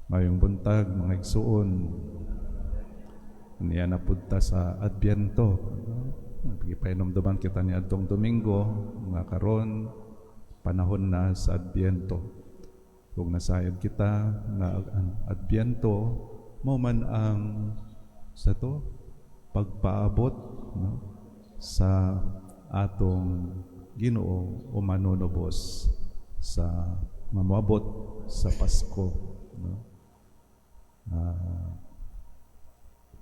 Mayong buntag, mga igsuon. Niya na pud ta sa Adbyento. Gipahinumduman kita ni adtong Domingo nga karon panahon na sa Adbyento. Kung nasayod kita nga ang Adbyento mao man ang sa to pagpaabot, no, sa atong Ginoo o manunubos sa mamoabot sa Pasko, no?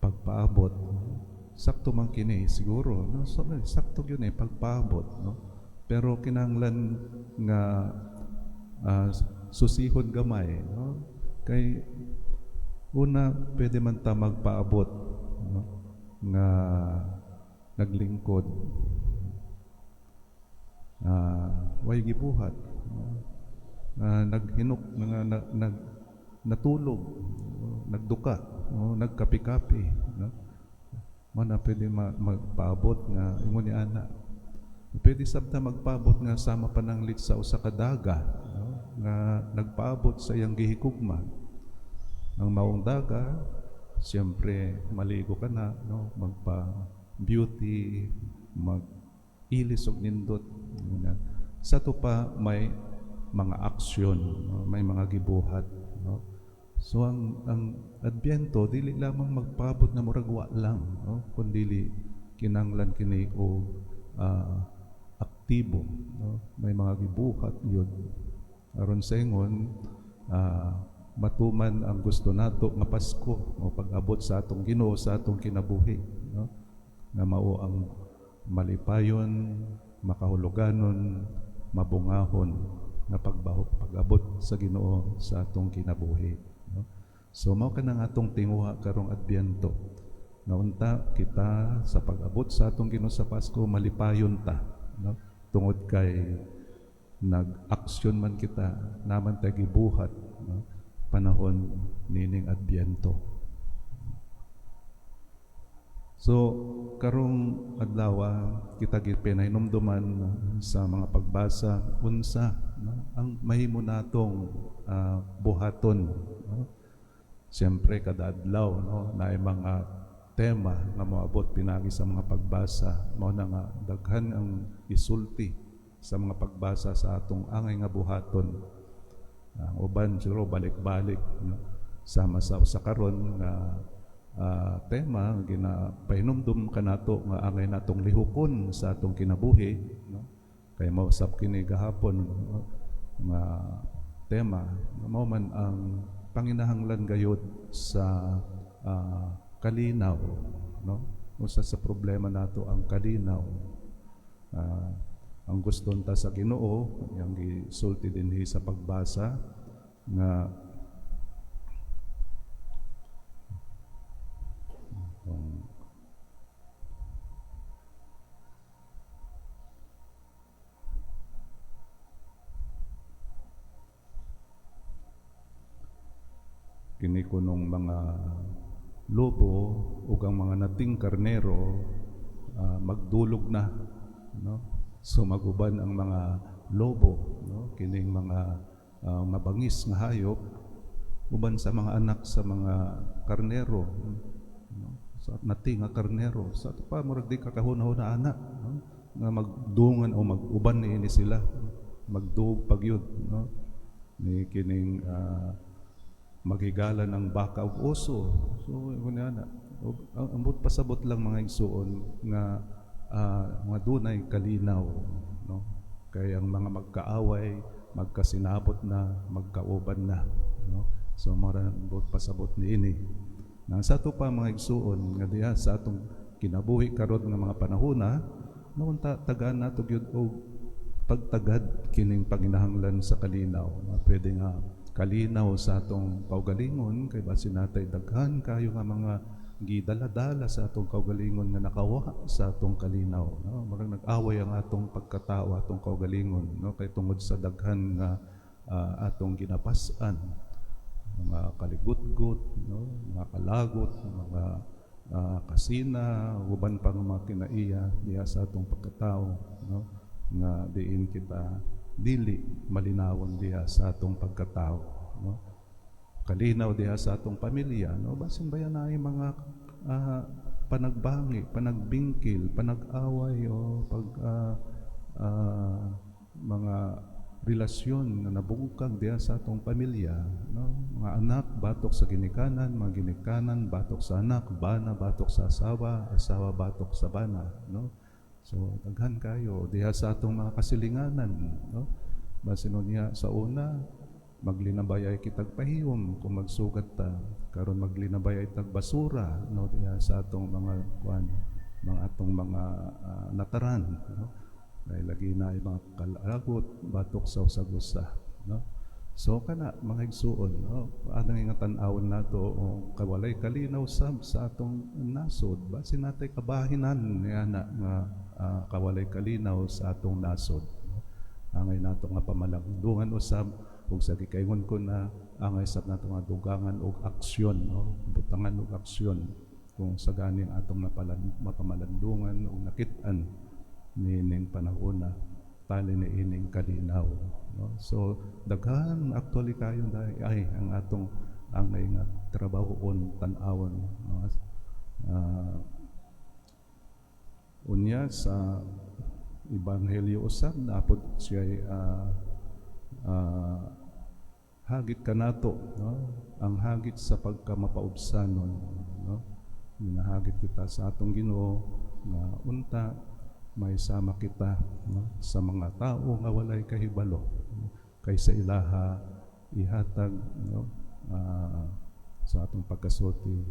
Pagpaabot, sakto man kini siguro, no? So, sakto yun eh, pagpaabot, no? Pero kinahanglan nga susihon gamay, no? Kay una, pwede man ta magpaabot, no, nga naglingkod, way gibuhat, no? Naghinok nga natulog, no? Nagduka, no? Nagkapi-kapi, no? Mao na pwede magpaabot nga ingon ni ana. Pwede sab ta magpaabot nga sama pananglit sa usa ka daga, no? Nga nagpaabot sa iyang gihigugma. Ang maong daga, siyempre maligo ka na, no? Magpa beauty, mag ilis og nindot. Sa to pa may mga aksyon, no? May mga gibuhat, no? So ang Adbyento dili lamang magpaabot nga murag wa lang, no? Kun dili kinahanglan kini og aktibo, no? May mga gibuhat yun aron sa ingon matuman ang gusto nato nga Pasko o pag-abot sa atong Ginoo sa atong kinabuhi, no? Nga mao ang malipayon, makahuluganon, mabungahon nga pag-abot sa Ginoo sa atong kinabuhi, no? So mao kanang atong tinguha karong Adbyento nga unta kita sa pag-abot sa atong Ginoo sa Pasko malipayon ta, no? Tungod kay nag-aksyon man kita, naman tay gibuhat, no? Panahon nining Adbyento. So karong adlaw kita gipinahinumduman sa mga pagbasa unsa, no, ang mahimo natong buhaton, no? Siyempre kada adlaw, no, naay mga tema nga moabot pinagi sa mga pagbasa. Mao na nga daghan ang isulti sa mga pagbasa sa atong angay nga buhaton. Ang uban siguro balik-balik, no? Sama sa usa karon nga tema ginapahinumdum kanato nga angay natong lihukon sa atong kinabuhi, no? Kay mausap kini gahapon, no? Nga tema mao man ang panginahanglan gayud sa kalinaw, no? Usa sa problema nato ang kalinaw. Ang gusto ta sa Ginoo, yang gisulti dinhi sa pagbasa nga kini kunong mga lobo ug ang mga nating karnero magdulog na, no? So maguban ang mga lobo, no? Kining mga mabangis nga hayop uban sa mga anak sa mga karnero, no? Sa nati nga karnero. Sa ato pa murag di kakahuna-huna ana, no? Nga magdungan o maguban niini sila, magduog pagyud, no? Ni kining maghigalan ang baka ug oso. So ingon ana. Ug ang ambot pasabot lang, mga igsuon, nga nga dunay kalinaw, no? Kay ang mga magkaaway magkasinabot na, magkauban na, no? So mara ambot pasabot niini. Na sa ato pa, mga igsuon, nga diha sa atong kinabuhi karon nga mga panahona, no, unta tagaan nato gyud og pagtagad kining panginahanglan sa kalinaw. Nga pwede nga kalinaw sa atong kaugalingon kay basin natay daghan kayo nga mga gidala-dala sa atong kaugalingon nga nakawa sa atong kalinaw, no? Marang nag-away ang atong pagkatao, atong kaugalingon, no? Kay tungod sa daghan nga atong ginapas-an, mga kaligutgot, no? Mga kalagot, mga kasina, uban pang mga kinaiya diha sa atong pagkatao, no? Nga diin kita dili malinawon diha sa atong pagkatao, no? Kalinaw diha sa atong pamilya, no? Basin baya naay mga panagbangi, panagbingkil, panag-away o pag mga relasyon nga nabungkag diha sa atong pamilya, no? Mga anak batok sa ginikanan, mga ginikanan batok sa anak, bana batok sa asawa, asawa batok sa bana, no? So daghan kayo diha sa atong mga kasilinganan, no? Basin unya sa una maglinabay ay kitag pahiyom kung magsugat ta, karon maglinabay ay tag basura, no, diha sa atong mga kuan, mga atong mga nataran, no? Kay lagi na ay mga kalagot batok sa usag-usa, no? So kana, mga igsuon, no, anang nga tan-awon nato o kawalay kalinaw sab sa atong nasod, basin natay kabahinan niya na nga kawalay kalinaw sa atong nasod, no? Angay nato nga pamalandungan usab ug sa gikaingon ko na angay sab nato nga dugangan og aksyon, no, butangan og aksyon kung sa ganing atong mapamalandungan ug nakit-an niining panahona tali ni ining kalinaw, no? So daghan actually kayo dahil ay ang atong angay nga trabahoon, tan-awon, no? Unya sa Ebanghelyo usab napod siya hagit kanato, no, ang hagit sa pagkamapaubsanon, no? Ginahagit kita sa atong Ginoo nga unta may sama kita, no, sa mga tao nga walay kahibalo, no, kaysa ilaha ihatag, no, sa atong pagkasulti.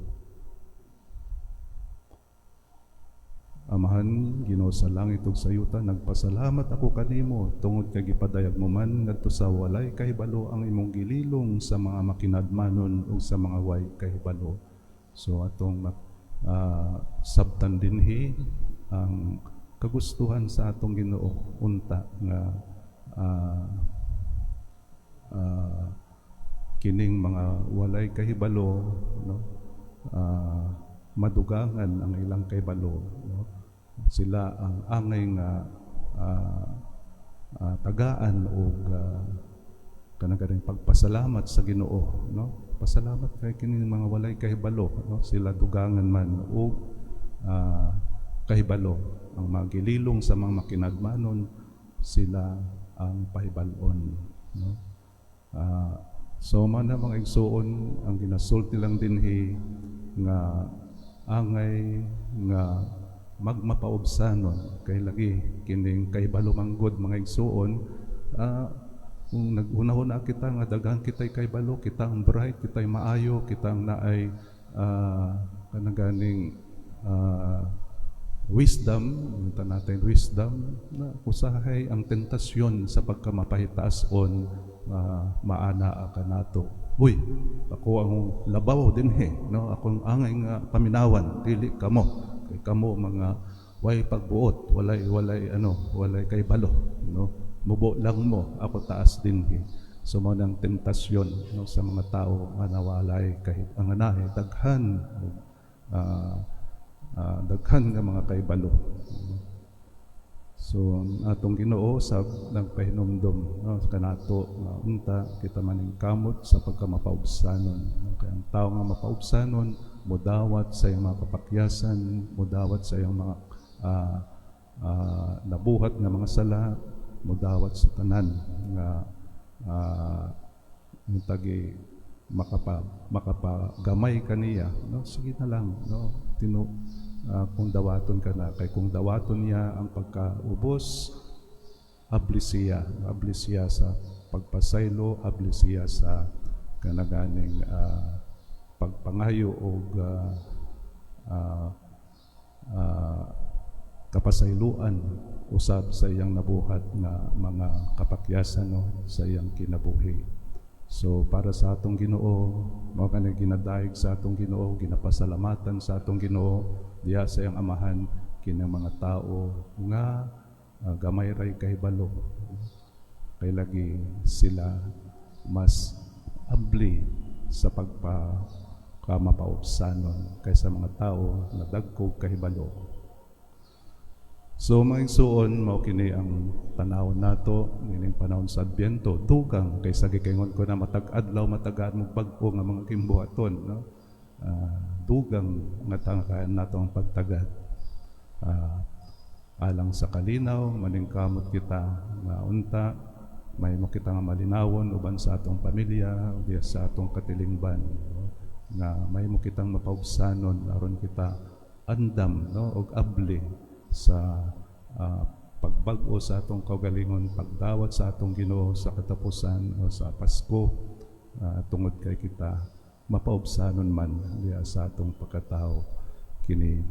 Amahan, Ginoo sa langit ug sa yuta, nagpasalamat ako kanimo tungod kay gipadayag mo man ngadto sa walay kahibalo ang imong gililong sa mga makinadmanon ug sa mga way kahibalo. So atong sabtan dinhi ang kagustuhan sa atong Ginoo unta nga kining mga walay kahibalo, no, madugangan ang ilang kahibalo, no? Sila ang angay nga tagaan og kanang ganing pagpasalamat sa Ginoo, no? Pasalamat kay kining mga walay kahibalo, no? Sila dugangan man og kahibalo. Ang mga gililong sa mga makinagmanon, sila ang pahibal-on, no? So man na, mga igsuon, ang ginasulti lang dinhi nga angay nga magmapaubsanon kay lagi kining kahibalo manggod, mga igsuon, kung naghunahuna kita nga daghan kita'y kahibalo, kita ang bright, kita'y maayo, kita ang naay kanang ganing wisdom, unta natin wisdom na usahay ang tentasyon sa pagkamapahitaas-on maana ka nato. Uy, ako ang labaw dinhi, no? Akong angay nga paminawan, dili kamo. Kay kamo mga way pagbuot, walay ano, walay kahibalo, no? Mubo lang mo, ako taas dinhi. So mao nang tentasyon, no, sa mga tao nga nawalay kahit ang anahe daghan daghan nga mga kahibalo. So ang atong Ginoo sa nagpahinumdom, no, kanato nga unta kita maningkamot sa pagkamapaubsanon. No, kay ang tao nga mapaubsanon modawat sa iyang mga kapakyasan, modawat sa iyang mga nabuhat nga mga sala, modawat sa tanan nga tagi makapagamay kaniya, no? Sige na lang, no, tinu kung dawaton ka na, kay kung dawaton niya ang pagkaubos, abli siya, abli siya sa pagpasaylo, abli siya sa kanaganing pagpangayo og kapasayloan usab sa iyang nabuhat nga mga kapakyasan, no, sa iyang kinabuhi. So para sa atong Ginoo, mao kani ginadayeg sa atong Ginoo, ginapasalamatan sa atong Ginoo diha sa iyang Amahan kinang mga tao nga gamay ray kahibalo. Kay lagi sila mas abli sa pagpa kamapaubsanon kaysa mga tao nga dagkog kahibalo. So mga igsuon, mao kini ang tanawon nato nining panahon sa Adbyento. Dugang kay sa gikaingon ko na matag adlaw matagaan mo bag-o nga mga gimbuhaton, no? Dugang nga tangkayan nato ang pagtagad. Alang sa kalinaw, maningkamot kita nga unta may mo kita nga malinawon uban sa atong pamilya, diya sa atong katilingban, no? Nga may mo kitang mapaubsanon aron kita andam, no, og abli sa pagbag-o sa atong kaugalingon, pagdawat sa atong Ginoo sa katapusan o sa Pasko, tungod kay kita mapaubsanon man diya sa atong pagkatao. Kini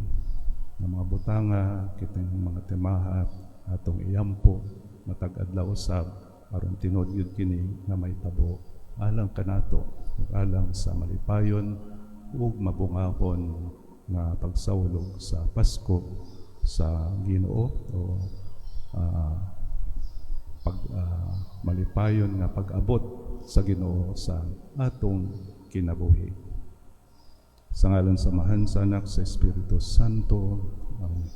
nga mga butanga, kitang mga temaha atong iyampo matag adlaw usab aron tinuod gyud kini nga mahitabo alang kanato ug alang sa malipayon ug mabungahon nga pagsawlog sa Pasko sa Ginoo o pag malipayon nga pag-abot sa Ginoo sa atong kinabuhi. Sa ngalan sa Amahan, sa Anak, sa Espiritu Santo. Amen.